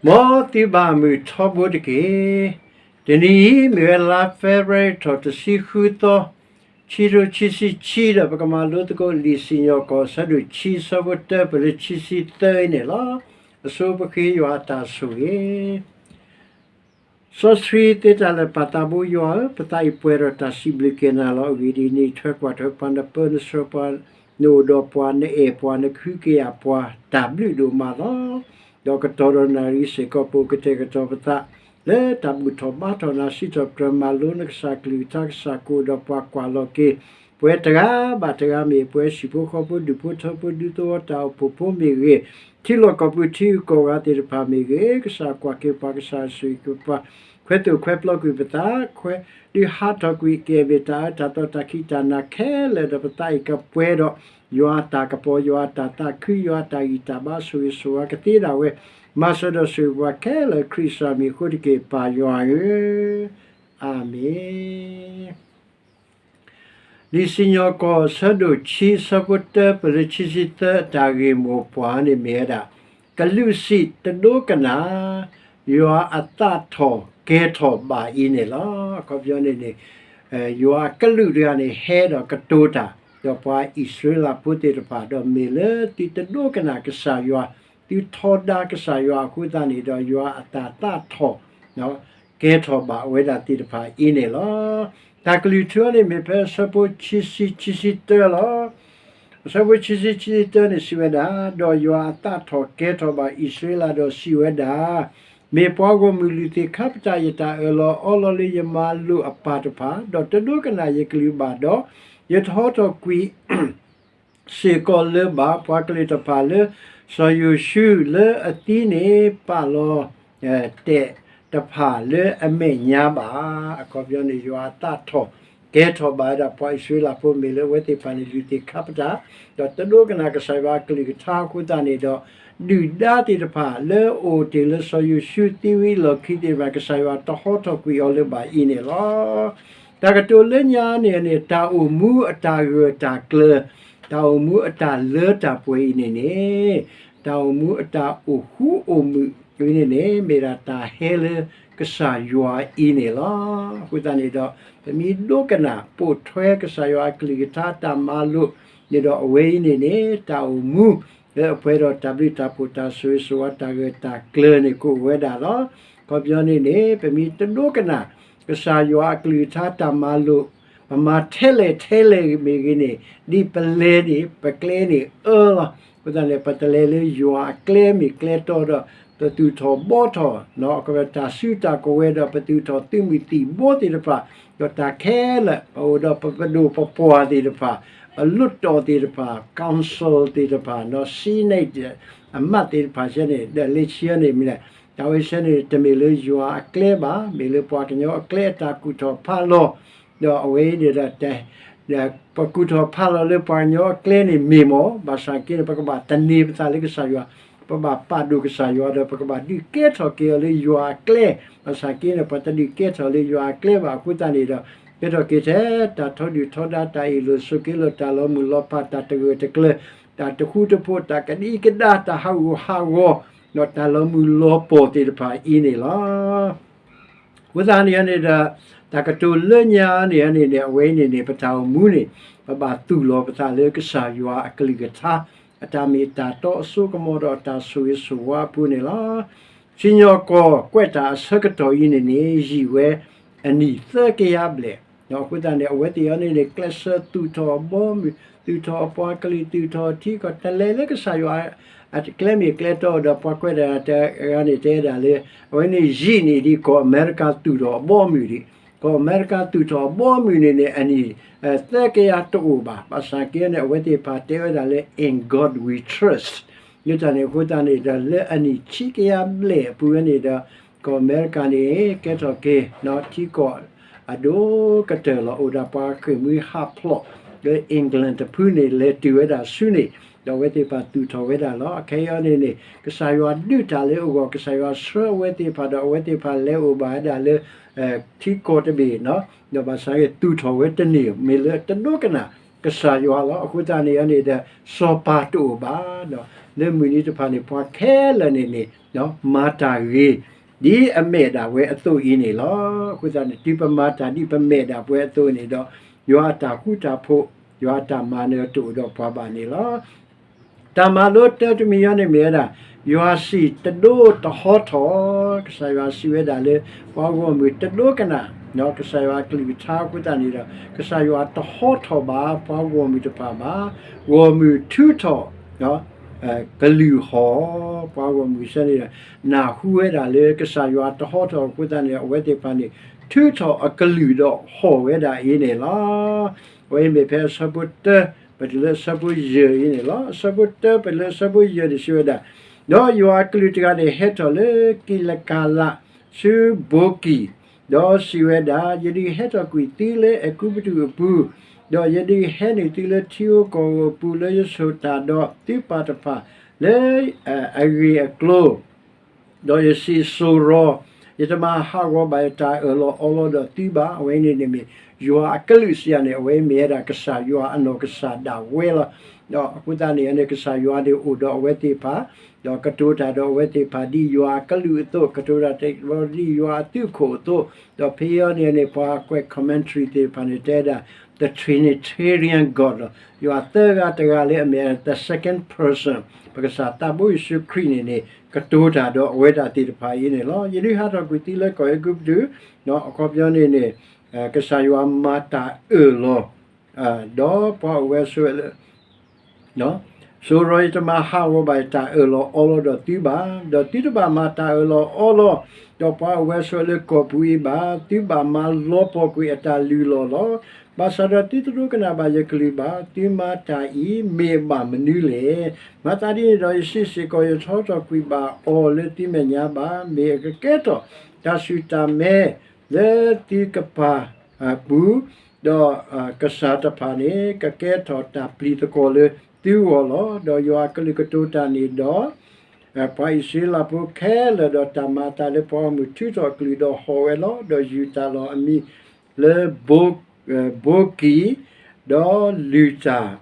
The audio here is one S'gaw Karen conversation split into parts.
မ်သုဘၣ်မုာ်ထီဘိတက့ၢ်. တနံၤအံၤ မ့ၢ်ဝဲလါ February ထီၣ်တဆံဃုသီ, ခံကထိခံဆံခံ ဒီးပကမၤလိသကိးလံာ်စံၣ်ညီၣ်ကွီၢ် အဆၢဒိၣ်ခံ ဆၢဖိတၢ ပလၢခံဆံသၢအံၤန့ၣ်လီၤ. အဆိပဃ့ယွၤအတၢ်ဆိၣ်ဂ့ၤ စီဆှံသ့တၢ်လၢာ် ပၢ်သးဘိယွၤဧၢ, ပသးအံၤပှဲၤဒီးတၢ်စံးဘျုးက့ၤနၤလီၤ. အဂ့ၢ်ဒ်အံၤ, နအံးထွဲကွၢ်ထွဲပှၤ, နပၢနဆှၢပှၤ, နအိၣ်ဒီးပှၤ, နအဲၣ်ပှၤ, နကဟုကယာ်ပှၤ, တၢ်ဘျုးဒိၣ်မးလီၤ. ဒီးကတီၢ်ဒီးနၣ်ရံၣ်စ့ၢ်ကီး ပအိၣ်ကတဲာ်ကတီၤပသး လၢတၢ်ဘူၣ်ထီၣ်ဘါထီၣ်နၤ, စံးထီၣ်ပတြၢၤမၤလိနကစၢ်ကလုၢ်ကထါ, ကစၢ်ကအိၣ်ဒီးပှၤကွၢ်လီၤက့ၤ ပဝဲတဂၤဘၣ်တဂၤ, မ့ၢ်ပှၤဟံၣ်ဖိဃီဖိ, ဒူၣ်ဖိထၢဖိ, ဒူသဝီ, တၢ်အိၣ်ဖှိၣ်ဖိမ့ၢ်ဂ့ၤ, ထံလီၢ်ကီၢ်ပူၤထံဂုၤကီၢ်ဂၤသ့ၣ်တဖၣ်မ့ၢ်ဂ့ၤ, ကစၢ်ကွၢ်က့ၤပှၤ, ကစၢ်ဆိၣ်ဂ့ၤပှၤ, ခွဲးသိၣ်ခွဲးပျီကွံာ်ပသး, ခွဲးဒုးဟးထီၣ်ကွံာ်က့ၤ မ့ၢ်တၢ်အၢတၢ်သီတၢ်ခံးတၢ်နၤခဲလၢာ်ဒီး ပသးအံၤကပှဲၤဒီး ယွၤအတၢ်ကပီၤ, ယွၤအတၢ်သးခု, ယွၤအတၢ်ဂံၢ်တၢ်ဘါ, ဆိၣ်ဂ့ၤဆိၣ်ဝါကသ့ဒၣ်ဝဲ, မၤစၢၤဒီးဆိၣ်ဂ့ၤပှၤခဲလၢာ် ခရံာ်ကစၢ်မံၤအဃိတက့ၢ်, ပၢ်ယွၤဧၢ, အၤမ့ၣ်. လံာ်စံၣ်ညီၣ်ကွီၢ် အဆၢဒိၣ်ခံ ဆၢဖိတၢ ပလၢခံဆံသၢ အတၢ်ဂ့ၢ်မိၢ်ပှၢ်န့ၣ်မ့ၢ်ဝဲဒၣ် ကလူးစံးတဒိကနၣ် ယွၤအသးထီၣ်ကဲထီၣ်ဘၣ်အံၤန့ၣ်လီၤ. အခီပညီန့ၣ်န့ၣ် ယွၤအကလူးတဂၤန့ၣ် ဟဲဒီးကတိၤတၢ် ဒီးပှၤအံၣ်စရ့လးဖိသ့ၣ်တဖၣ်, ဒီးမ့ၢ်လၢသုတဒိကနၣ်ကစၢ်ယွၤ, သုထီဒါကစၢ်ယွၤအဃိသတးန့ၣ်ဒီး ယွၤအတၢ်သးထီၣ် ကဲထီၣ်ဘၣ်ဝဲဒၣ်သ့ၣ်တဖၣ်အံၤန့ၣ်လီၤ. တၢ်ကလုၢ်ထူန့ၣ်မ့ၢ်ဖဲအဆၢဖိခံဆံ ခံဆံတၢလီၤ. အဆၢဖိခံဆံ ခံဆံတၢန့ၣ်စံးဝဲဒၣ်, ဒီးယွၤအသးထီၣ်ကဲထီၣ်ဘၣ်အံၣ်စရ့လးဒီးစံးဝဲဒၣ်, မ့ၢ်ပှၤဂီၢ်မုၢ်လုၢ်သ့ၣ်ခါပတာ် ယတၢ်အၢၣ်လီၤအီလီၤလၢယမၤလိာ်အပၢ်တဖၣ်, ဒီးတဒိကနၣ်ယကလုၢ်ဘၣ်ဒီး, ယတဟီထီၣ်ကွံာ် စ့ၢ်ကီးလၢၤဘၣ်, ပှၤကလုာ်တဖၣ်လၢ စီၤယိၤၡူလၢအသံန့ၣ် ပာ်လီၤ တဲာ်တဖၣ်လၢအမဲာ်ညါဘၣ်. အခီပညီန့ၣ် ယွၤအသးထီၣ်ကဲထီၣ်ဘၣ်ဝဲဒၣ်ပှၤအံၣ်စရ့လးဖိ မ့ၢ်လၢအဝဲသ့ၣ်တဖၣ်န့ၣ် လုၢ်သ့ၣ်ခါပတာ်, ဒီးတဒိကနၣ်ကစၢ်ယွၤအကလုၢ်ကထါအဃိသတးန့ၣ်ဒီး, ဒုၣ်ဒါသ့ၣ်တဖၣ်လၢအအိၣ်တ့ၢ်လၢစီၤယိၤၡူသံဝံၤအလီၢ်ခံသ့ၣ်တဖၣ် ကစၢ်ယွၤတဟီထီၣ်ကွံာ်အီၤလၢၤဘၣ်အံၤန့ၣ်လီၤ. တၢ်ကတိၤလၢညါန့ၣ်န့ၣ် တၢ်အိၣ်မူအတၢ်ဂၢၢ်တၢ်ကျၢၤ, တၢ်အိၣ်မူအတၢ်လၢတၢ်ပှဲၤအံၤန့ၣ်န့ၣ်, တၢ်အိၣ်မူအတၢ်အိၣ်ဃူအိၣ်မုာ်အံၤန့ၣ်န့ၣ် မ့ၢ်ဒၣ်တၢ်ဟဲလၢကစၢ်ယွၤအံၤန့ၣ်လီၤ. အဃိသတးန့ၣ်ဒီး ပမ့ၢ်ဒိကနၣ်ပိာ်ထွဲကစၢ်ယွၤအကလုၢ်ကထါတၢ်မၤလိာ်န့ၣ်ဒီး အဝဲအံၤန့ၣ်န့ၣ် တၢ်အိၣ်မူလၢအပှဲၤဒီးတၢ်ဘျုးတၢ်ဖှိၣ် တၢ်ဆိၣ်ဂ့ၤဆိၣ်ဝါ တၢ်ဂၢၢ်တၢ်ကျၢၤန့ၣ် ကအိၣ်ဝဲဒၣ်လီၤ. အခီပညီန့ၣ်န့ၣ် ပမ့ၢ်တဒိကနၣ် ကစၢ်ယွၤအကလုၢ်ကထါတၢ်မၤလိာ်, ပမၤထဲလဲၣ်ထဲလဲၣ်မ့ၢ်ဂ့ၤန့ၣ်, ဒ်ပလဲၤန့ၣ် ပကျဲန့ၣ်အၢလီၤ. အဃိသတးန့ၣ် ပတလဲၤလၢယွၤအကျဲမ့ၢ်ကျဲတီဒီး ပသူၣ်ထီၣ်ဘှီထီၣ် တၢ်စုတၢ်ကဝဲၤဒီး ပသူၣ်ထီၣ်သုးမုၢ်သံၣ်ဘိသ့ၣ်တဖၣ်, ဒီးတၢ်ခဲလၢာ် ပအိၣ်ဒီးပပဒိၣ်ပပှၢ်သ့ၣ်တဖၣ်, ပလီတီၢ်သ့ၣ်တဖၣ်, council သ့ၣ်တဖၣ်, Senate အမတ်သ့ၣ်တဖၣ်ဆဲန့ၣ် ဒီးလၢခံန့ၣ်မ့ၢ်လဲၣ်, တၢ်ဝဲဆဲန့ၣ် တမ့ၢ်လၢယွၤအကျဲဘၣ်, မ့ၢ်လၢပှၤကညီအကျဲအတၢ်ကူၣ်ထီၣ်ဖးလီၤ, ဒီးအဝဲအံၤန့ၣ်ဒီး ပကူၣ်ထီၣ်ဖးလီၤလၢပှၤကညီအကျဲန့ၣ်မ့ၢ်မ့ၢ်, ဘၣ်ဆၣ်က့န့ၣ် ပကဘၣ်သန့ၤပသးလၢကစၢ်ယွၤ, ပဘၣ်ပာ်ဒိၣ်ကစၢ်ယွၤဒီး ပကဘၣ်ဒုးကဲထီၣ်က့ၤအီၤလၢယွၤအကျဲ, ဘၣ်ဆၣ်က့န့ၣ် ပှၤတဒုးကဲထီၣ်လၢယွၤအကျဲဘၣ်အဃိသတးန့ၣ်ဒီး, ကဲထီၣ်က့ၤထဲတၢ်ထီဒုၣ်ထီဒါ တၢ်အ့ၣ်လိာ်ဆိးက့လိာ် တၢ်လီၤမုၢ်လီၤဖး တၢ်တဂၢၢ်တကျၢၤ, တၢ်တဃူတဖိး တၢ်ကဒံကဒါ တၢ်ဟးဂူာ်ဟးဂီၤ, ဒီးတၢ်လီၤမုၢ်လီၤပှီၢ်သ့ၣ်တဖၣ်အံၤန့ၣ်လီၤ. အဃိသတးန့ၣ်န့ၣ်ဒီး တၢ်ကတိၤလၢညါန့ၣ်န့ၣ်န့ၣ် အဝဲအံၤန့ၣ်န့ၣ် ပတၢ်အိၣ်မူန့ၣ် ပဘၣ်သူၣ်လီၤပသးလၢကစၢ်ယွၤအကလုၢ်ကထါ အတၢ်မ့ၢ်တၢ်တီအစိကမီၤဒီးအတၢ်ဆိၣ်ဂ့ၤဆိၣ်ဝါအပူၤန့ၣ်လီၤ. စံၣ်ညီၣ်ကွီၢ်ကွဲးတၢ်အဆၢကတီၢ်အံၤန့ၣ်န့ၣ် ယံာ်ဝဲအနံၣ်သၢကယၤဘျဲၣ်, အဃိသတးန့ၣ် အဝဲသ့ၣ်အံၤန့ၣ်န့ၣ် ကျဲးစၢးသူၣ်ထီၣ်အဘီအမုၢ်, သူၣ်ထီၣ်အပှၤကလုာ်, သူၣ်ထီၣ်ထံကီၢ် တလဲၤလၢကစၢ်ယွၤအကျဲမ့ၢ်ကျဲတီဒီး ပှၤကွဲးတၢ်တဂၤန့ၣ်တဲဒၣ်လၢ အဝဲန့ၣ်ယံာ်န့ၣ်ဒ်ကီၢ်အမဲရကၤသူၣ်ထီၣ်အဘီအမုၢ်ဒံး, ကီၢ်အမဲရကၤသူၣ်ထီၣ်အဘီအမုၢ်န့ၣ်န့ၣ် အနံၣ်သၢကယၤတအိၣ်ဘၣ်. ဘၣ်ဆၣ်က့န့ၣ် အဝဲသ့ၣ်တဖၣ်တဲဝဲဒၣ်လၢ In God we trust, မ့ၢ်တၢ်န့ၣ်အဃိသတးန့ၣ်ဒီး လၢအနံၣ်ခံကယၤဘျဲၣ်အပူၤဝဲန့ၣ်ဒီး ကီၢ်အမဲရကၤန့ၣ် ကဲထီၣ်က့ၤ ထံကီၢ်အဒိၣ်ကတၢၢ်လီၤ. အိၣ်ဒၣ်ပှၤဃ့ၢ်မှံဟးဖျိးလၢ England တဖုန့ၣ် လဲၤတုၤဝဲဒၣ်ဆူန့ၣ် ဒီးအဝဲသ့ၣ်တဖၣ်သူၣ်ထီၣ်ဝဲဒၣ်လီၤ. အခဲအံၤန့ၣ်န့ၣ် ကစၢ်ယွၤဒုးတၢ်လၢအဂီၢ် ကစၢ်ယွၤဆှၢအဝဲသ့ၣ်တဖၣ်ဒီး အဝဲသ့ၣ်တဖၣ်လဲၤအိၣ်ဘၣ်ဝဲဒၣ်လၢ ထံကီၢ်တဘ့ၣ် ဒီးဘၣ်ဆၣ်က့သူၣ်ထီၣ်ဝဲတန့ၢ် မ့ၢ်လၢတဒိကနၣ်ကစၢ်ယွၤလီၤ. အဃိသတးန့ၣ်န့ၣ်ဒီး စီၤပၤတအိၣ်ဘၣ်ဒီး လၢမုၢ်နံၤတဖၣ်န့ၣ် ပှၤခဲလၢာ်န့ၣ်န့ၣ် မၤတၢ်ဂ့ၤ ဒ်အမဲာ်ဒၣ်ဝဲအသိးအံၤန့ၣ်လီၤ. အဃိသတးန့ၣ် တုၤပမၤတၢ်ဒ်ပမဲာ်ဒၣ်ပဝဲအသိးန့ၣ်ဒီး ယွၤအတၢ်ဃူတၢ်ဖိး, ယွၤအတၢ်မၤနၢၤတအိၣ်ဒီးပှၤဘၣ်န့ၣ်လီၤ. တၢ်မၤလိတၢတမံၤအံၤန့ၣ်မ့ၢ်ဝဲဒၣ် ယွၤစံၣ်တဒိတဟီထီၣ်, ကစၢ်ယွၤစံးဝဲဒၣ်လၢ ပှၤဂီၢ်မုၢ်တဒိကနၣ် ကစၢ်ယွၤအကလုၢ်ကထါအဃိသတးန့ၣ်ဒီး ကစၢ်ယွၤတဟီထီၣ်ဘၣ်ပှၤဂီၢ်မုၢ်တဖၣ်ဘၣ်, ဂီၢ်မုၢ်ထုးထီၣ် ကလုၢ်ဟီၣ်, ပှၤဂီၢ်မုၢ်စ့ၢ်န့ၣ်ဒီး နၢ်ဟူဝဲဒၣ်လၢကစၢ်ယွၤတဟီထီၣ်အဃိသတးန့ၣ် အဝဲသ့ၣ်တဖၣ်န့ၣ် ထုးထီၣ်အကလုၢ်ဒီးဟီၣ်ဝဲဒၣ်အံၤန့ၣ်လီၤ. အဝဲအံၤမ့ၢ်ဖဲအဆၢဖိတၢ ပတုၤလၢအဆၢဖိယဲၢ်အံၤန့ၣ်လီၤ. အဆၢဖိတၢပတုၤလၢအဆၢဖိယဲၢ်န့ၣ်စံးဝဲဒၣ်, ဒီးယွၤအကလူးတဂၤန့ၣ် ဟဲထီၣ်လၢကံလကၤလးဆူဘိကံၣ်, ဒီးစံးဝဲဒၣ်, ယဒုးဟဲထီၣ်ကွံာ်သုလၢအဲၤကူပတူးအပူၤ, ဒီးယဒုးဟဲနုာ်သုလၢထံဧိၤကီၢ်ဧိၤအပူၤ လၢယဆိၣ်တၢ်ဒီးသုပၢ်တဖၣ်လၢအဂ့ၢ်အကျိၤ ဒီးယစံးစိၤရီၤ, ယတမၤဟးဂီၤဘၣ်ယတၢ်အၢၣ်လီၤအီလီၤဒီးသုဘၣ်. အဝဲန့ၣ်န့ၣ်မ့ၢ် ယွၤအကလုၢ်စံးယၤန့ၣ် အဝဲမ့ၢ်ဝဲဒၣ်ကစၢ်ယွၤအနီၢ်ကစၢ်ဒၣ်ဝဲလီၤ. ဒီးအဃိသတးန့ၣ်န့ၣ် ကစၢ်ယွၤန့ၣ်အိၣ်ဒီးအဝဲသ့ၣ်တဖၣ်, ဒီးကတိၤတၢ်ဒီးအဝဲသ့ၣ်တဖၣ်ဒ်ယွၤအကလုၢ်အသိး, ကတိၤတၢ်ဒီးဒ်ယွၤအသုးခိၣ်အသိး, ဒီးဖဲအံၤန့ၣ်န့ၣ် ပှၤကွဲး commentary သ့ၣ်တဖၣ်န့ၣ် တဲဒၣ် the Trinitarian God လီၤ. ယွၤသၢဂၤတဂၤလၢအမ့ၢ် the second person, ပကစၢ်သးဘိယ့ၣ်ၡူးခရံာ်န့ၣ်န့ၣ် ကတိၤတၢ်ဒီးအဝဲဒၣ်သ့ၣ်တဖၣ်အံၤန့ၣ်လီၤ. ယဒုးဟးထီၣ်ကွံာ်သုလၢကီၢ်အဲၤကူပတူး, အခီပညီန့ၣ်န့ၣ် ကစၢ်ယွၤမၤတၢ်အၢၣ်လီၤ, ဒီးပှၤအိၣ်ဝဲဆိးဝဲလၢ ဆိးရီၤ ယတမၤဟးဂီၤဘၣ်ယတၢ်အၢၣ်လီၤအီလီၤဒီးသုဘၣ်, ဒီးသုတဘၣ်မၤတၢ်အၢၣ်လီၤအီလီၤ, ဒီးပှၤအိၣ်ဝဲဆိးဝဲလၢကီၢ်ပူၤအံၤဘၣ်, သုဘၣ်မၤလီၤပှီၢ်ကွံာ်အတၢ်လုၢ်လီၢ်လီၤ. ဘၣ်ဆၣ်ဒီးသုတဒိကနၣ်ဘၣ်ယကလုၢ်ဘၣ်, သုမၤတၢ်အံၤမ့ၢ်ဘၣ်မနုၤလဲၣ်. မၤသးဒ်န့ၣ်ဒီး ယစံးစ့ၢ်ကီး, ယတဟီထီၣ်ကွံာ်ဘၣ်အီၤလၢသုမဲာ်ညါဘၣ်, မ့ၢ်အကကဲထီၣ်တၢ်ဆူၣ်တၢ်မဲ လၢသုကပၤပူၤ, ဒီးကစၢ်တဖၣ်န့ၣ် ကကဲထီၣ်တၢ်ပျံၤသကွီၤလၢသုဂီၢ်လီၤ. ဒီးယွၤအကလုၢ်ကတိၤတၢ်န့ၣ်ဒီး ပှၤအံၣ်စရ့လးဖိခဲလၢာ်, ဒီးတၢ်မၤအသးလၢပှၤဂီၢ်မုၢ်ထုးထီၣ်အကလုၢ်ဒီးဟီၣ်ဝဲလီၤ. ဒီးယူၤတၢ်လီၤအမံၤလၢ ဘိကံၣ်, ဒီးလုၢ်တၢ်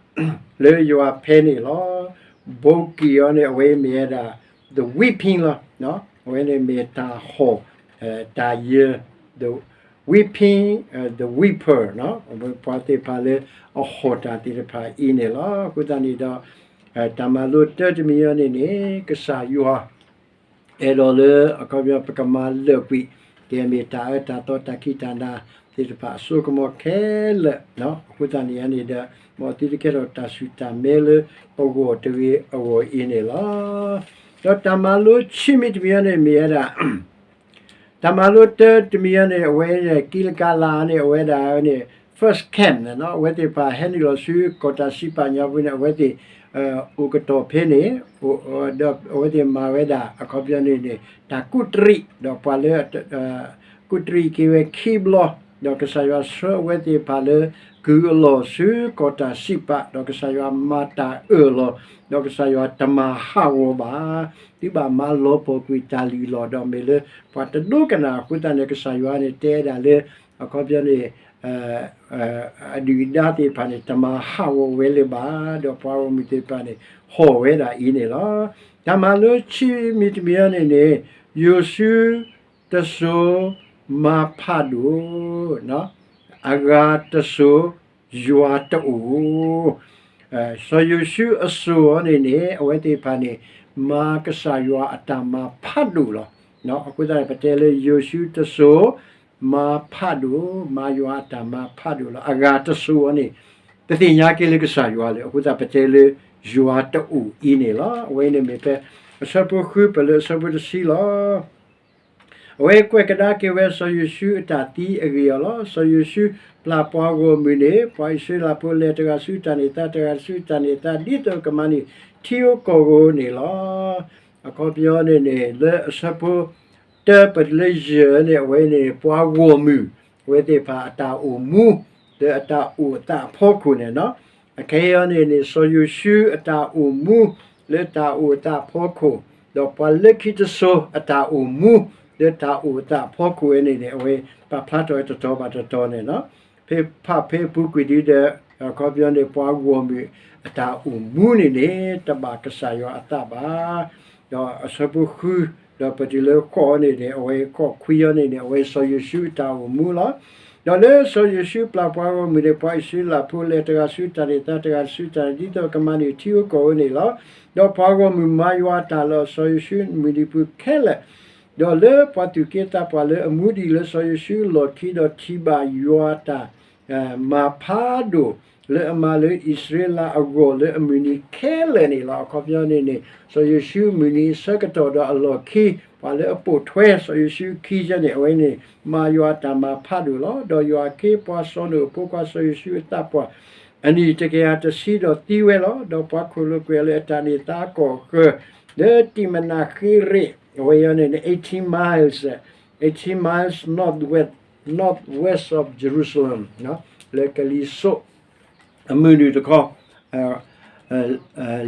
လၢယွၤဖဲန့ၣ်လီၤ. ဘိကံၣ်အံၤန့ၣ် အဝဲမ့ၢ်ဝဲဒၣ် the weeping လီၤ. အဝဲန့ၣ်မ့ၢ်တၢ်ဟီၣ်, တၢ်ယၢၤ, the weeping, the weeper ပှၤသ့ၣ်တဖၣ်လၢအဟီၣ်တၢ်သ့ၣ်တဖၣ်အံၤန့ၣ်လီၤ. အဃိသတးန့ၣ်ဒီး တၢ်မၤလိတၢတမံၤအံၤန့ၣ်န့ၣ် ကစၢ်ယွၤ အဲၣ်ဒိးလၢ အခီပညီပကမၤလၢာ်ကွံာ် ကဲမ့ၢ်တၢ်အၢတၢ်သီတၢ်ခံးတၢ်နၤသ့ၣ်တဖၣ်အစိကမီၤခဲလၢာ်, အဃိသတးန့ၣ်န့ၣ်ဒီး မ်သုတကဲထီၣ်တၢ်ဆူၣ်တၢ်မဲလၢပဂီၢ်တဂ့ၤအဂီၢ်အံၤန့ၣ်လီၤ. ဒီးတၢ်မၤလိခံမံၤတမံၤအံၤန့ၣ်မ့ၢ်ဝဲဒၣ် တၢ်မၤလိတၢတမံၤအံၤန့ၣ် အဝဲန့ၣ် ကံလကၤလးန့ၣ် အဝဲဒၣ်န့ၣ် first camp န့ၣ်လီၤ. အဝဲသ့ၣ်တဖၣ်ဟဲနုာ်လီၤဆူကီၢ်တၢ်စံးပာ်ညါပူၤန့ၣ် အဝဲသ့ၣ် အိၣ်ကတီၢ်ဖဲန့ၣ်, ဒီးအဝဲသ့ၣ်မၤဝဲဒၣ် အခီပညီန့ၣ်န့ၣ် တၢ်ကူးတရံး, ဒီးပှၤလၢ ကူးတရံးက့ၤဝဲခံဘျီ, ဒီးကစၢ်ယွၤဆှၢအဝဲသ့ၣ်တဖၣ်လၢ ကုၢ်အလီၢ်ဆူကီၢ်တၢ်စံးပာ်, ဒီးကစၢ်ယွၤမၤတၢ်အၢၣ်လီၤ, ဒီးကစၢ်ယွၤတမၤဟးဂီၤဘၣ်. သုဘၣ်မၤလီၤပှီၢ်ကွံာ်တၢ်လုၢ်လီၢ်, ဒီးမ့ၢ်လၢပှၤတဒိကနၣ်အဃိသတးန့ၣ် ကစၢ်ယွၤန့ၣ်တဲဒၣ်လၢ အခီပညီန့ၣ် အဒုၣ်အဒါသ့ၣ်တဖၣ်န့ၣ် တမၤဟးဂီၤဝဲလၢၤဘၣ်, ဒီးပှၤဂီၢ်မုၢ်သ့ၣ်တဖၣ်န့ၣ် ဟီၣ်ဝဲဒၣ်အံၤန့ၣ်လီၤ. တၢ်မၤလိခံမံၤတမံၤအံၤန့ၣ်န့ၣ် ယိၤၡူတစိၤမၤဖးဒိၣ်, အဂၤတစိၤယွၤတအိၣ်. စီၤယိၤၡူအစိၤအံၤန့ၣ်န့ၣ် အဝဲသ့ၣ်တဖၣ်န့ၣ် မၤကစၢ်ယွၤအတၢ်မၤဖးဒိၣ်လီၤ. အဃိသတးန့ၣ် ပတဲလၢယိၤၡူတစိၤ မၤဖးဒိၣ်, မၤယွၤအတၢ်မၤဖးဒိၣ်လီၤ. အဂၤတစိၤအံၤန့ၣ် တသ့ၣ်ညါက့ၤလၢကစၢ်ယွၤလၢၤ, အဃိသတးပတဲလၢယွၤတအိၣ်အံၤန့ၣ်လီၤ. အဝဲန့ၣ်မ့ၢ်ဖဲအဆၢဖိဃု ပလၢအဆၢဖိတဆံလီၤ. အဝဲကွဲးကဒါက့ၤဝဲစီၤယိၤၡူအတၢ်သံအဂ့ၢ်အီၤလီၤ. စီၤယိၤၡူပျၢ်ပှၤဂီၢ်မုၢ်န့ၣ် ပှၤအံၣ်စရ့လးဖိလဲၤတဂၤဆူတၢ်န့ၢ်သါ တဂၤဆူတၢ်န့ၢ်သါ ဒ်သိးကမၤန့ၢ်ထံဧိၤကီၢ်ဧိၤန့ၣ်လီၤ. အခီပညီန့ၣ်န့ၣ် လၢအဆၢဖိတၢပတုၤလၢယဲၢ်န့ၣ် အဝဲန့ၣ် ပှၤဂီၢ်မုၢ် အဝဲသ့ၣ်တဖၣ်အတၢ်အိၣ်မူ လၢအတၢ်အိၣ်အသးအဖီခိၣ်န့ၣ်လီၤ. အခဲအံၤန့ၣ်န့ၣ် စီၤယိၤၡူအတၢ်အိၣ်မူ လၢတၢ်အိၣ်အသးအဖီခိၣ်, ဒီးပှၤလၢခံတစိၤအတၢ်အိၣ်မူ လၢတၢ်အိၣ်အသးအဖီခိၣ်ဝဲန့ၣ်န့ၣ် အဝဲပာ်ဖျါထီၣ်ဝဲတတီၤဘၣ်တတီၤန့ၣ်လီၤ. ဖဲဖးဖဲအပူၤကွံာ်ဒ်ဒီး အခီပညီန့ၣ် ပှၤဂီၢ်မုၢ်အတၢ်အိၣ်မူန့ၣ်န့ၣ် တဘၣ်ကစၢ်ယွၤအသးဘၣ်. ဒီးအဆၢဖိဃု, ဒီးပတုၤလၢဃိးအီၤန့ၣ်န့ၣ် အဝဲဃိးခွံအီၤန့ၣ်န့ၣ် အဝဲစီၤယိၤၡူအတၢ်အိၣ်မူလီၤ. ဒီးလၢစီၤယိၤၡူပျၢ်ပှၤဂီၢ်မုၢ်န့ၣ် ပှၤအံၣ်စရ့လးဖိလဲၤတဂၤဆူတၢ်န့ၢ်သါ တဂၤဆူတၢ်န့ၢ် ဒ်သိးကမၤန့ၢ်ထံဧိၤကီၢ်ဧိၤန့ၣ်လီၤ. ဒီးပှၤဂီၢ်မုၢ်မၤယွၤအတၢ်လၢစီၤယိၤၡူမုၢ်နံၤပူၤခဲလၢာ်, ဒီးလၢပှၤသူၣ်က့သးပှၢ်လၢအမူဒံးလၢစီၤယိၤၡူအလီၢ်ခံ ဒီးထံၣ်ဘၣ်ယွၤအတၢ် မၤဖးဒိၣ်လၢအမၤလၢအံၣ်စရ့လးအဂီၢ်လၢအမုၢ်နံၤခဲလၢာ်န့ၣ်လီၤ. အခီပညီန့ၣ်န့ၣ် စီၤယိၤၡူမုၢ်နံၤအဆၢကတီၢ်ဒီးအလီၢ်ခံ ပှၤလၢအပိာ်ထွဲစီၤယိၤၡူခံဆၢန့ၣ် အဝဲန့ၣ် မၤယွၤအတၢ်မၤဖးဒိၣ်လီၤ. ဒီးယွၤအခ့အပှၤစီၤနိၣ်အဖိခွါစီၤယိၤၡူအသးပှၢ် အနံၣ်တကယၤတဆံဒီးသံဝဲလီၤ. ဒီးပှၤခိၣ်လိာ်ကွဲးလၢအတၢ်န့ၢ်သါကီၢ်ဃၢၤ လၢတံၤမနၤဃ့ရ့း အဝဲအံၤန့ၣ် eighteen miles, eighteen miles northwest, northwest of Jerusalem, လၢကလံၤစိး အမုၢ်နုာ်တခီ,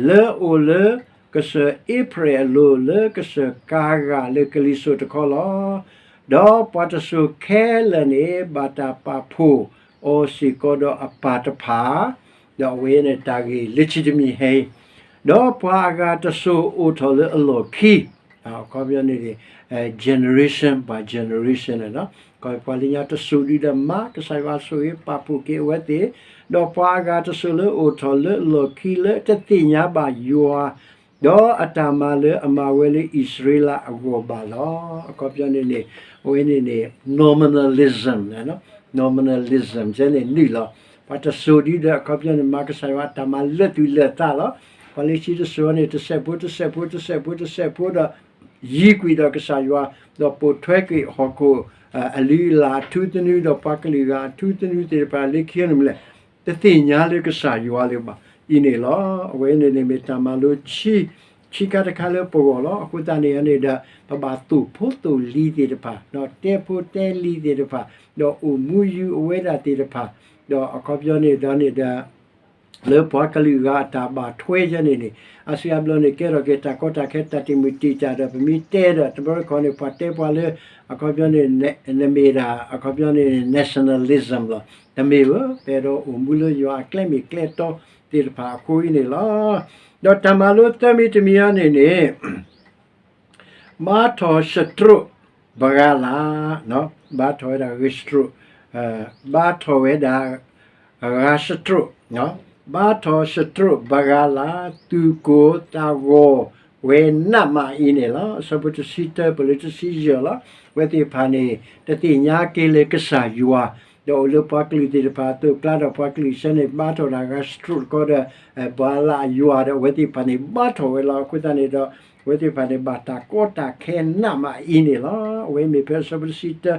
လၢအအိၣ်လၢကစၢၢ်အ့ဖြ့ၣ်အလိၤ လၢကစၢၢ်ကၤဂၤလၢကလံၤစိးတခီလီၤ. ဒီးပှၤတစိၤခဲလၢာ်န့ၣ် ဘၣ်တၢ်ပာ်ဖှိၣ်အီၤစ့ၢ်ကီးဒီးအပၢ်တဖၣ်, ဒီးအဝဲန့ၣ်တၢ်ဂ့ၢ်လၢခံတမံၤဟဲအံၤ, ဒီးပှၤအဂၤတစိၤအိၣ်ထီၣ်လၢအလီၢ်ခံ အခီပညီန့ၣ် generation by generation န့ၣ်လီၤ. ပှၤလၢညါတစိၤဒုဒီးမၤ ကစၢ်ယွၤဆိၣ်ဂ့ၤပာ်ဖှိၣ်က့ၤအဝဲသ့ၣ်, ဒီးပှၤအဂၤတစိၤလၢအိၣ်ထီၣ်လၢအလီၢ်ခံလၢတသ့ၣ်ညါဘၣ်ယွၤ, ဒီးအတၢ်မၤလၢအမၤဝဲလၢအံၣ်စရ့လးအဂီၢ်ဘၣ်လီၤ. အခီပညီန့ၣ်န့ၣ် အဝဲန့ၣ်န့ၣ် nominalism, nominalism န့ၣ်နုာ်လီၤ. ပှၤတစိၤဒုဒီးအခီပညီန့ၣ် မၤကစၢ်ယွၤအတၢ်မၤလၢာ်သူၣ်လၢာ်သးလီၤ. ပှၤလၢခံတစိၤန့ၣ် တစဲးဖိ တစဲးဖိ တစဲးဖိ တစဲးဖိဒီး ယံၤကွံာ်ဒီးကစၢ်ယွၤ, ဒီးပိာ်ထွဲကွံာ်ဟီၣ်ခိၣ် အလုၢ်အလၢ်အထူသနူ ဒီးပှၤကလုာ်ဂၤအထူသနူသ့ၣ်တဖၣ်လၢခံန့ၣ်မ့ၢ်လဲၣ်, တသ့ၣ်ညါလၢကစၢ်ယွၤလၢၤဘၣ်အံၤန့ၣ်လီၤ. အဝဲန့ၣ်န့ၣ်မ့ၢ်တၢ်မၤလိဆံး ဆံးခါတခါလၢပဂီၢ်လီၤ. အဃိသတးန့ၣ်န့ၣ်ဒီး ပဘၣ်သိၣ်ဖိသိၣ်လံၤသ့ၣ်တဖၣ်, ဒီးတဲဖိတဲလံၤသ့ၣ်တဖၣ်, ဒီးအိၣ်မူယုာ်အဝဲဒၣ်သ့ၣ်တဖၣ်, ဒီးအခီပညီန့ၣ်ဒီးန့ၣ်ဒီး လၢပှၤကလုာ်ဂၤအတၢ်ဘၣ်ထွဲယဲန့ၣ်န့ၣ် အါစုအါဘျီန့ၣ် ကဲထီၣ်က့ၤတၢ်ကီတၢ်ခဲ တၢ်တံာ်မုၢ်တံာ်တာ်ဒီး ပမ့ၢ်တဲဒီး တဘျီတခီန့ၣ် ပှၤတဲပှၤလၢ အခီပညီန့ၣ် နမ့ၢ်ဒၣ် အခီပညီန့ၣ် nationalism လီၤ. တမ့ၢ်ဘၣ်, ပအဲၣ်ဒိးအိၣ်မူလၢယွၤအကျဲမ့ၢ်ကျဲတီသ့ၣ်တဖၣ်အဃိအံၤန့ၣ်လီၤ. ဒီးတၢ်မၤလိသၢမံၤတမံၤအံၤန့ၣ်န့ၣ် ဘါထီၣ်စတြိးပှၤဂၤလၢ်, ဘါထီၣ်ဝဲဒၣ်ဂဲၤစတြိး, ဘါထီၣ်ဝဲဒၣ်ဂၤစတြိး, ဘါထီၣ်စတြိးပှၤဂၤလၢ် သူၣ်ကိၢ်သးဂီၤဝဲနးမးအံၤန့ၣ်လီၤ. အဆၢဖိတဆံတၢပၢၢ်လၢတဆံယဲၢ်လီၤ. အဝဲသ့ၣ်တဖၣ်န့ၣ် တသ့ၣ်ညါက့ၤလၢကစၢ်ယွၤ, ဒီးအိၣ်လၢပှၤကလုာ်သ့ၣ်တဖၣ်အသိးအကျါ ဒီးပှၤကလုာ်ဆၢန့ၣ် ဘါထီၣ်ဒၣ်ဂၤစတြိးတခီဒီး ပှၤလၢ်အယွၤဒီး အဝဲသ့ၣ်တဖၣ်န့ၣ် ဘါထီၣ်ဝဲလီၤ. အဃိသတးန့ၣ်ဒီး အဝဲသ့ၣ်တဖၣ်န့ၣ် ဘၣ်တၢ်ကီတၢ်ခဲနးမးအံၤန့ၣ်လီၤ. အဝဲမ့ၢ်ဖဲအဆၢဖိတဆံတၢ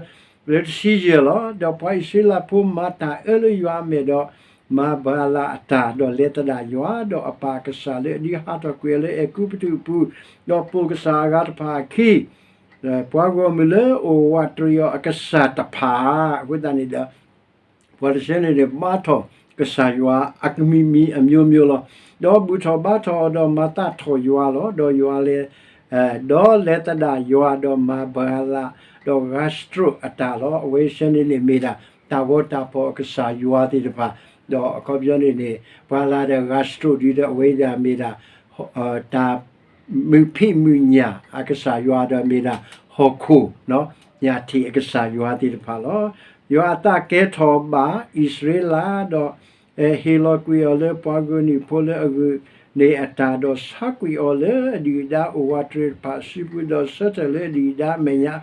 လၢတဆံယဲၢ်လီၤ. ဒီးပှၤအံၣ်စရ့လးဖိမၤတၢ်အၢလၢယွၤအမဲာ်ဒီး မၤပှၤလၢ်အတၢ်, ဒီးလဲၤသဒၣ်ယွၤ, ဒီးအပၢ်အကစၢ်လၢအဒုးဟးထီၣ်ကွံာ်အီၤလၢအဲၤကူပတူးအပူၤ, ဒီးပိာ်ကစၢ်အဂၤတဖၣ်အခံ, ပှၤဂီၢ်မုၢ်လၢအိၣ်ဝးတရံးအီၤအကစၢ်တဖၣ်, အဃိသတးန့ၣ်ဒီး ပှၤတဆၢန့ၣ်န့ၣ် ဘါထီၣ်ကစၢ်ယွၤအကမံၤမံၤအမျိုးမျိုးလီၤ. ဒီးဘူၣ်ထီၣ်ဘါထီၣ်အီၤဒီးမၤသးထီၣ်ယွၤလီၤ. ဒီးယွၤလဲၤ, ဒီးလဲၤသဒၣ်ယွၤဒီးမၤပှၤလၢ်, ဒီးဂၤစတြိးအတၢ်လီၤ. အဝဲဆၢန့ၣ်န့ၣ်မ့ၢ်ဒၣ် တၢ်ဂီၤတၢ်ဖီၣ်အကစၢ်ယွၤသ့ၣ်တဖၣ်, ဒီးအခီပညီန့ၣ်န့ၣ် ပှၤလၢ်ဒီးဂၤစတြိးဒုဒီးအဝဲဒၣ်မ့ၢ်ဒၣ် တၢ် မုၢ်ဖံးမုၢ်ညၣ်အကစၢ်ယွၤဒီးမ့ၢ်ဒၣ်ဟီၣ်ခိၣ် ညၣ်ထံးအကစၢ်ယွၤသ့ၣ်တဖၣ်လီၤ. ယွၤအသးကဲထီၣ်ဘၣ်အံၣ်စရ့လးဒီး ဟ့ၣ်လီၤကွံာ်အီၤလၢပှၤဂီၢ်မုၢ်ဖိလၢအဂုာ်န့ၢ်အတၢ်, ဒီးဆါကွံာ်အီၤလၢအဒုၣ်အဒါအိၣ်ဝးတရံးတဖၣ်အစုပူၤ, ဒီးဆၢထၢၣ်လၢအဒုၣ်အဒါအမဲာ်ညါ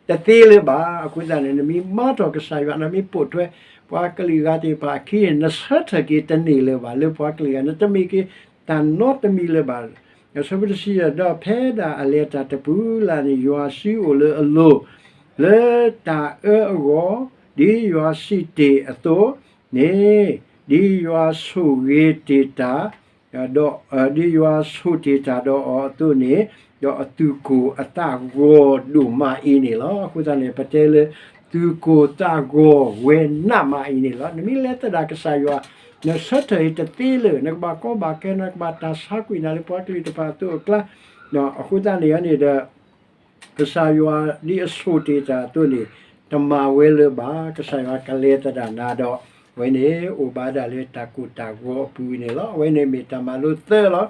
တသ့လၢၤဘၣ်. အဃိသတးန့ၣ် နမ့ၢ်ဘါထီၣ်ကစၢ်ယွၤ နမ့ၢ်ပိာ်ထွဲပှၤကလုာ်ဂၤသ့ၣ်တဖၣ်အခံန့ၣ် နဆၢထၢၣ်က့ၤတန့ၢ်လၢၤဘၣ် လၢပှၤကလုာ်ဂၤ နတမ့ၢ်က့ၤတၢ်နီတမံၤလၢၤဘၣ်. အဆၢဖိတဆံယဲၢ် ဒီးဖဲဒၣ်အလဲၤတၢ်တပူၤလၢ်န့ၣ် ယွၤစုအိၣ်လၢအလိၤ လၢတၢ်အၢအဂီၢ်, ဒ်ယွၤစံးတ့ၢ်အသိးန့ၣ်, ဒ်ယွၤဆိၣ်ဂ့ၤတ့ၢ်တၢ် ဒီး ဒ်ယွၤဆိၣ်တ့ၢ်တၢ်ဒီးအီၤအသိးန့ၣ်, ဒီးအသူၣ်ကိၢ်အသးဂီၤဒိၣ်မးအံၤန့ၣ်လီၤ. အဃိသတးန့ၣ် ပတဲလၢ သူၣ်ကိၢ်သးဂီၤဝဲနးမးအံၤန့ၣ်လီၤ. နမ့ၢ်လဲၤသဒၣ်ကစၢ်ယွၤ နဆၢထၢၣ်အံၤတသ့လၢၤ, နကဘၣ်ကီဘၣ်ခဲ နကဘၣ်တၢ်ဆါကွံာ်နၤလၢပှၤကလုာ်တဖၣ်အသိးအကျါ, အဃိသတးန့ၣ်န့ၣ်ဒီး ကစၢ်ယွၤဒ်အဆိၣ်တ့ၢ်တၢ်အသိးန့ၣ် တမၤဝဲလၢၤဘၣ်. ကစၢ်ယွၤကလဲၤသဒၣ်နၤဒီး အဝဲန့ၣ်အိၣ်ဘၣ်ဒၣ်လၢတၢ်ကိၢ်တၢ်ဂီၤအပူၤန့ၣ်လီၤ. အဝဲန့ၣ်မ့ၢ်တၢ်မၤလိသၢလီၤ.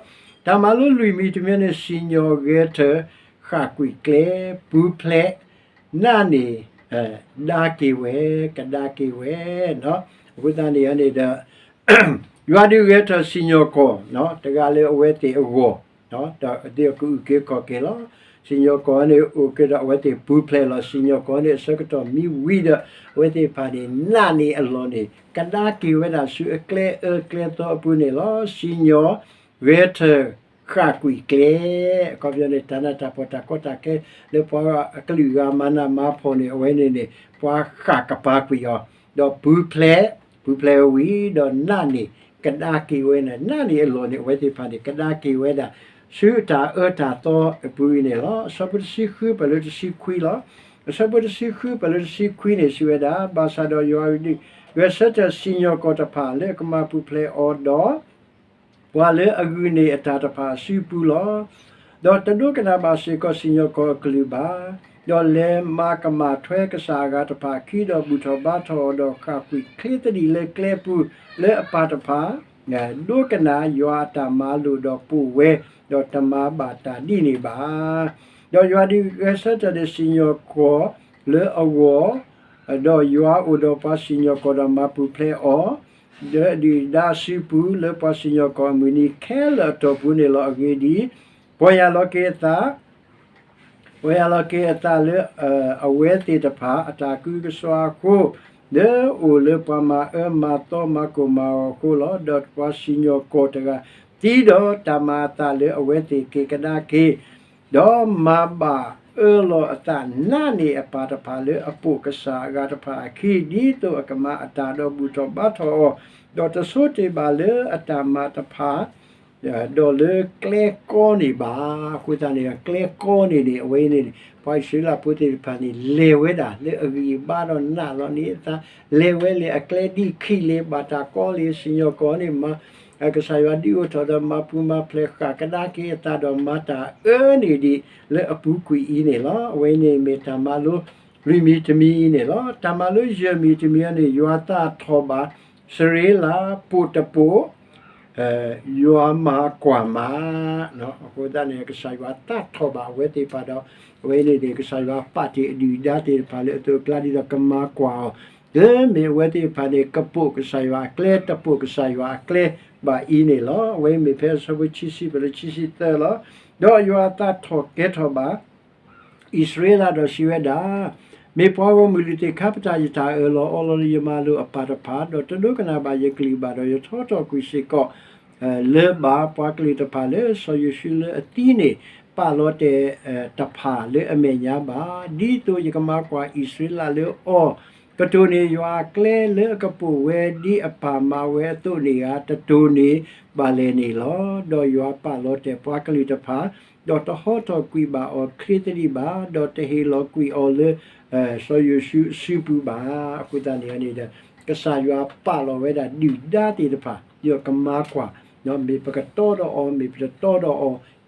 တၢ်မၤလိလွံၢ်မံၤတမံၤန့ၣ် စံၣ်ညီၣ်ဂဲၤထၢၣ် ဃၣ်ကွံာ်ကျဲ ပူၤဖျဲး နာ်န့ၢ် ဒါက့ၤဝဲ, ကဒါက့ၤဝဲ. အဃိသတးန့ၣ်န့ၣ်ဒီး ယွၤဒုးဂဲၤထၢၣ်စံၣ်ညီၣ်ကွီၢ် တဂၤလၢအဝဲသ့ၣ်အဂီၢ် ဒီးဒ်အကအုၣ်က့ၤခီၣ်က့ၤလီၤ. စံၣ်ညီၣ်ကွီၢ်န့ၣ်အိၣ်က့ၤဒီးအဝဲသ့ၣ်ပူၤဖျဲးလီၤ. စံၣ်ညီၣ်ကွီၢ်န့ၣ်အဆၢကတီၢ်မံဝံၤဒီး အဝဲသ့ၣ်တဖၣ်န့ၣ် နာ်န့ၢ်အလီၢ်န့ၣ် ကဒါက့ၤဝဲဒၣ်ဆူအကျဲအၢကျဲသီအပူၤန့ၣ်လီၤ. စံၣ်ညီၣ်ဂဲၤထၢၣ်ဃၣ်ကွံာ်ကျဲ အခီပညီန့ၣ် တၢ်နးတၢ်ဖှီၣ်တၢ်ကီတၢ်ခဲ လၢပှၤအကလုာ်ဂၤမၤနးမၤဖှီၣ်န့ၣ် အဝဲန့ၣ်န့ၣ် ပှၤဃၣ်ကပၤကွံာ်အီၤ ဒီးပူၤဖျဲး, ပူၤဖျဲးဝံၤဒီးနာ်န့ၢ် ကဒါက့ၤဝဲန့ၣ် နာ်န့ၢ်အလီၢ်န့ၣ် အဝဲသ့ၣ်တဖၣ်န့ၣ် ကဒါက့ၤဝဲဒၣ် ဆူတၢ်အၢတၢ်သီအပူၤအံၤန့ၣ်လီၤ. အဆၢဖိတဆံဃုပှဲၤလၢတဆံခွံလီၤ. အဆၢဖိတဆံဃုပှဲၤလၢတဆံခွံန့ၣ် စံးဝဲဒၣ်, ဘၣ်ဆၣ်ဒီးယွၤ ဂဲၤဆၢထၢၣ်စံၣ်ညီၣ်ကွီၢ်တဖၣ်လၢအကမၤပူၤဖျဲးအီၤဒီး ပှၤလၢအဂုာ်န့ၢ်အတၢ်တဖၣ်အစုပူၤလီၤ. ဒီးတဒိကနၣ်ဘၣ်စ့ၢ်ကီးစံၣ်ညီၣ်ကွီၢ်အကလုၢ်ဘၣ်, ဒီးလဲၤမၤကမၣ်ထွဲကစၢ်အဂၤတဖၣ်အခံ, ဒီးဘူၣ်ထီၣ်ဘါထီၣ်အီၤ, ဒီးဃၣ်ကွံာ်ချ့သဒံးလၢကျဲပူၤလၢအပၢ်တဖၣ် ဒိကနၣ်ယွၤအတၢ်မၤလိာ်ဒီးပိာ်ဝဲ, ဒီးတမၤဘၣ်တၢ်ဒ်န့ၣ်ဘၣ်. ဒီးယွၤဒုးဂဲၤဆၢထၢၣ်န့ၢ်စံၣ်ညီၣ်ကွီၢ်လၢအဂီၢ်, ဒီးယွၤအိၣ်ဒီးပှၤစံၣ်ညီၣ်ကွီၢ်ဒီးမၤပူၤဖျဲးအီၤ လၢအဒုၣ်ဒါအစုပူၤ လၢပှၤစံၣ်ညီၣ်ကွီၢ်အမုၢ်နံၤခဲလၢာ်အတီၢ်ပူၤန့ၣ်လီၤ. အဂ့ၢ်ဒ်အံၤ, ပီၢ်ယၢ်လီၤက့ၤအသး ပီၢ်ယၢ်လီၤက့ၤအသးလၢ အဝဲသ့ၣ်တဖၣ်အတၢ်ကုကစွါအဃိ, လၢအအိၣ်လၢပှၤမၤအၢမၤသီမၤကိၢ်မၤဂီၤအဃိလီၤ. ဒီးပှၤစံၣ်ညီၣ်ကွီၢ်တဂၤ သံဒီးတၢ်မၤအသးလၢအဝဲသ့ၣ်က့ၤကဒါက့ၤ ဒီးမၤဘၣ်အၢလီၤအသးနာ်န့ၢ်အပၢ်တဖၣ်လၢအပိာ်ကစၢ်အဂၤတဖၣ်အခံ, ဒ်သိးအကမၤအတၢ်ဒီးဘူၣ်ထီၣ်ဘါထီၣ်အီၤ, ဒီးတဆိတ့ၢ်ဘၣ်လၢအတၢ်မၤတဖၣ် ဒီးလၢကျဲကီန့ၣ်ဘၣ်. အဃိသတးန့ၣ် ကျဲကီန့ၣ်န့ၣ် အဝဲအံၤန့ၣ်န့ၣ် ပှၤအံၣ်စရ့လးဖိသ့ၣ်တဖၣ်န့ၣ် လဲၤဝဲဒၣ်လၢအဂံၢ်အဘါဒီးနာ်လီၤန့ၢ်အသး, လဲၤဝဲလၢအကျဲဒ်ခံးလ့ၤ ဘၣ်တၢ်ကီလ့ၤ စံၣ်ညီၣ်ကွီၢ်န့ၣ်မၤ ကစၢ်ယွၤဒုးအိၣ်ထီၣ်ဒီးမၤပူၤမၤဖျဲးဃၣ်ကဒါက့ၤအသးဒီးမၤတၢ်အၢန့ၣ်ဒံးလၢအပူၤကွံာ်အံၤန့ၣ်လီၤ. အဝဲအံၤန့ၣ်မ့ၢ်တၢ်မၤလိလွံၢ်မံၤတမံၤအံၤန့ၣ်လီၤ. တၢ်မၤလိယဲၢ်မံၤတမံၤအံၤန့ၣ် ယွၤသးထီၣ်ဘၣ် စရ့လးပိာ်တပိာ် ယွၤမၤကွၢ်မး, အဃိသတးန့ၣ် ကစၢ်ယွၤသးထီၣ်ဘၣ်အဝဲသ့ၣ်တဖၣ်ဒီး အဝဲန့ၣ်န့ၣ် ကစၢ်ယွၤပာ်တ့ၢ်အဒုၣ်အဒါသ့ၣ်တဖၣ်လၢအသိးအကျါဒ်သိးကမၤကွၢ်အီၤ, လၢမ့ၢ်အဝဲသ့ၣ်တဖၣ်န့ၣ် ကပိာ်ကစၢ်ယွၤအကျဲ တပိာ်ကစၢ်ယွၤအကျဲဘၣ်အံၤန့ၣ်လီၤ. အဝဲအံၤမ့ၢ်ဖဲအဆၢဖိခံဆံပှဲၤလၢခံဆံသၢလီၤ. ဒီးယွၤအသးထီၣ်ကဲထီၣ်ဘၣ် အံၣ်စရ့လးဒီးစံးဝဲဒၣ်, မ့ၢ်ပှၤဂီၢ်မုၢ်လုၢ်သ့ၣ်ခါပတာ်ယတၢ်အၢၣ်လီၤအီလီၤလၢ ယမၤလိာ်အပၢ်တဖၣ်, ဒီးတဒိကနၣ်ဘၣ်ယကလုၢ်ဘၣ်, ဒီးယထီထီၣ်ကွံာ်စ့ၢ်ကီး လၢၤဘၣ်ပှၤကလုာ်တဖၣ်လၢစီၤယိၤၡူလၢအသံန့ၣ် ပာ်လီၤတဲာ်တဖၣ်လၢအမဲာ်ညါဘၣ်, ဒ်သိးယကမၤကွၢ်အံၣ်စရ့လးလၢအီၤ, ကတိၤန့ၢ်ယွၤအကျဲလၢအကပိာ်ဝဲဒ်အပၢ်မၤဝဲအသိးန့ၣ်ဧါ, တတိၤန့ၢ်ဘၣ်လဲၣ်န့ၣ်လီၤ. ဒီးယွၤပာ်လီၤတဲာ်ပှၤကလုာ်တဖၣ်, ဒီးတဟီထီၣ်ကွံာ်ဘၣ်အီၤချ့သဒံးဘၣ်, ဒီးတဟ့ၣ်လီၤကွံာ်အီၤလၢ စီၤယိၤၡူအစုပူၤဘၣ်. အဃိသတးန့ၣ်န့ၣ်ဒီး ကစၢ်ယွၤပာ်လီၤဝဲဒၣ်ဒုၣ်ဒါသ့ၣ်တဖၣ် ဒီးကမၤကွၢ်, မ့ၢ်ပကတီဒီးအီၤ မ့ၢ်ပတတီ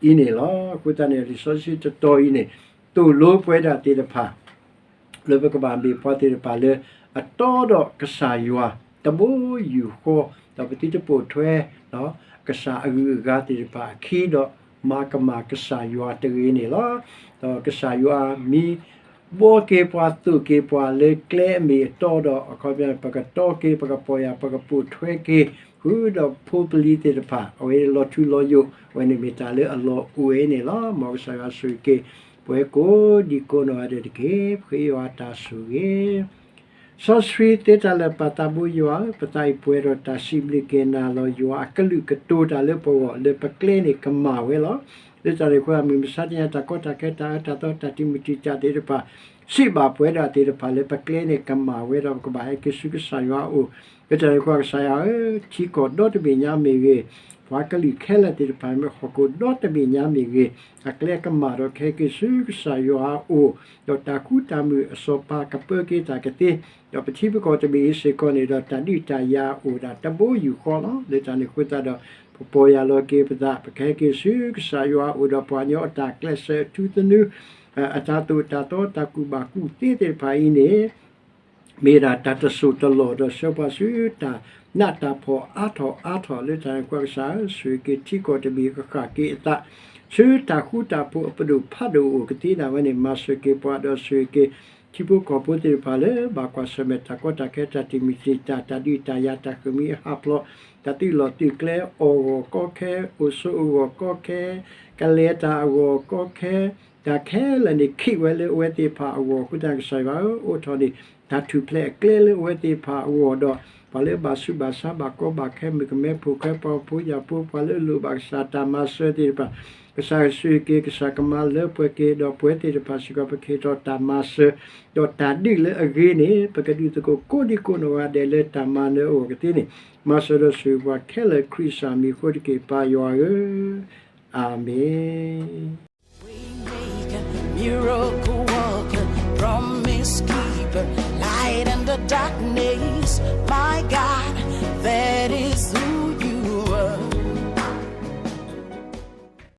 ဒီးအီၤအံၤန့ၣ်လီၤ. အဃိသတးန့ၣ် လံာ်စီဆှံတတီၤအံၤန့ၣ် သိၣ်လိပှၤဒၣ်သ့ၣ်တဖၣ် လၢပကဘၣ်မ့ၢ်ပှၤသ့ၣ်တဖၣ်လၢ အတီဒီးကစၢ်ယွၤ တဘိယူၢ်ဃီ, ဒီးပသုတပိာ်ထွဲ ကစၢ်အဂုၤအဂၤသ့ၣ်တဖၣ်အခံဒီး မၤကမၣ်ကစၢ်ယွၤတဂ့ၤန့ၣ်လီၤ. ဒီးကစၢ်ယွၤမ့ၢ် ဘှီက့ၤပှၤသိၣ်က့ၤပှၤလၢကျဲအမ့ၢ်အတီဒီး အခီပညီ ပကတီက့ၤ ပကပီၢ်ယၢ် ပကပိာ်ထွဲက့ၤ ဃုာ်ဒီးဖိပလံၤသ့ၣ်တဖၣ် အဝဲလီၤထူလီၤယိာ် အဝဲန့ၣ်မ့ၢ်တၢ်လၢအလီၢ်အိၣ်ဝဲန့ၣ်လီၤ. မ်ကစၢ်ယွၤဆိၣ်ဂ့ၤက့ၤပှၤကိးဒံကိးနီၢ်ဂၤဒဲးတက့ၢ်. ပဃ့ယွၤတၢ်ဆိၣ်ဂ့ၤ စီဆှံသ့တၢ်လၢာ်ပၢ်သးဘိယွၤဧၢ, ပသးအံၤပှဲၤဒီးတၢ်စံးဘျုးက့ၤနၤလီၤ. ယွၤအကလုၢ်ကတိၤတၢ်လၢပဂီၢ် လၢပကျဲန့ၣ်ကမၣ်ဝဲလီၤ. လၢတၢ်န့ၣ်အဃိ မုၢ်မဆါတနံၤ တၢ်ကီတၢ်ခဲ တၢ်အၢတၢ်သီ တၢ်တံာ်မုၢ်တံာ်တာ်သ့ၣ်တဖၣ် စံးဘၣ်ပှၤဒၣ်သ့ၣ်တဖၣ်လၢပကျဲန့ၣ်ကမၣ်ဝဲဒီး ပကဘၣ်ဟဲက့ၤဆူကစၢ်ယွၤအအိၣ်, လၢတၢ်န့ၣ်အဃိ ကစၢ်ယွၤဧၢ, ထံကီၢ်ဒီတဘ့ၣ်ညါမ့ၢ်ဂ့ၤ, ပှၤကလုာ်ခဲလၢာ်သ့ၣ်တဖၣ် မ့ၢ်ဟီၣ်ခိၣ်ဒီတဘ့ၣ်ညါမ့ၢ်ဂ့ၤ, အကျဲကမၣ်ဒီးကဟဲက့ၤဆူကစၢ်ယွၤအအိၣ်, ဒီးတၢ်ဃူတၢ်မုာ်အစီၤပၤကပၢက့ၤတၢ်ကသ့, ဒီးပထံပကီၢ်တဘ့ၣ်အံၤစ့ၢ်ကီးန့ၣ်ဒီး တၢ်ဒုးတၢ်ယၤအိၣ်ဒၣ်တဘိယူၢ်ဃီလီၤ. လၢတၢ်န့ၣ်အဃိသတးဒီး ပပီၢ်ယၢ်လီၤက့ၤပသး ပကဟဲက့ၤဆူကစၢ်ယွၤအအိၣ်ဒီး ပှၤကညီအတၢ်ကျဲးစၢးအထူသနူ အတၢ်သိၣ်တၢ်သီ တၢ်ကူၣ်ဘၣ်ကူၣ်သ့သ့ၣ်တဖၣ်အံၤန့ၣ် မ့ၢ်ဒၣ်တၢ်တစိၢ်တလီၢ်ဒီးဆှၢပှၤဆူတၢ်နးတၢ်ဖှီၣ်အါထီၣ်အါထီၣ်လၢတၢ်န့ၣ် ကွၢ်ကစၢ်ဧၢ ဆိၣ်ဂ့ၤက့ၤထံကီၢ်တဘ့ၣ် ကဃၣ်က့ၤအသး ဆူတၢ်ဃူတၢ်ဖိးအပဒိၣ်ဖးဒိၣ်အိၣ်ကသ့ဒၣ်ဝဲန့ၣ် မၤစၢၤက့ၤပှၤဒီးဆိၣ်ဂ့ၤက့ၤ ထံဖိကီၢ်ဖိသ့ၣ်တဖၣ်လၢဘၣ်ကွၢ်ဆၢၣ်မဲာ်တၢ်ကီတၢ်ခဲ တၢ်တံာ်မုၢ်တံာ်တာ် တၢ်ဒုးတၢ်ယၤ တၢ်ဃ့ၢ်မှံဟးဖျိး တၢ်သုးလီၢ်သုးကျဲအဂီၢ်ကီခဲ အိၣ်ဆိးအဂီၢ်ကီခဲ ကလဲၤတၢ်အဂီၢ်ကီခဲ တၢ်ခဲလၢာ်န့ၣ် ခံးဝဲလၢအဝဲသ့ၣ်တဖၣ်အဂီၢ်အဃိသတး ကစၢ်ယွၤဧၢ အိးထီၣ်န့ၢ် တၢ်ထူၣ်ဖျဲးအကျဲလၢအဝဲသ့ၣ်တဖၣ်အဂီၢ်ဒီး ပှၤလၢအဘၣ်ဆူးဘၣ်ဆါ ဘၣ်ကီဘၣ်ခဲ မုၣ်ကမဲ ဖိၣ်ဃဲ ပှၤဖိယာ်ဖိ ပှၤလၢအလိၣ်ဘၣ်ကစၢ်တၢ်မၤစၢၤသ့ၣ်တဖၣ် ကစၢ်ဆိၣ်ဂ့ၤက့ၤ ကစၢ်ကမၤလၢပှဲၤက့ၤဒီးပှၤသ့ၣ်တဖၣ်စ့ၢ်ကီး ပကဟ့ၣ်ထီၣ်တၢ်မၤစၢၤ ဒီးတၢ်ဒုးလၢအဂ့ၤန့ၣ် ပကဒုးသကိးကိးဒံကိးနီၢ်ဂၤဒဲးလၢတၢ်မၤနၢၤအဂီၢ်ကသ့န့ၣ် မၤစၢၤဒီးဆိၣ်ဂ့ၤပှၤခဲလၢာ် ခရံာ်ကစၢ်မံၤအဃိတက့ၢ် ပၢ်ယွၤဧၢ, အၤမ့ၣ်. Waymaker, miracle worker, promise keeper, light in the darkness.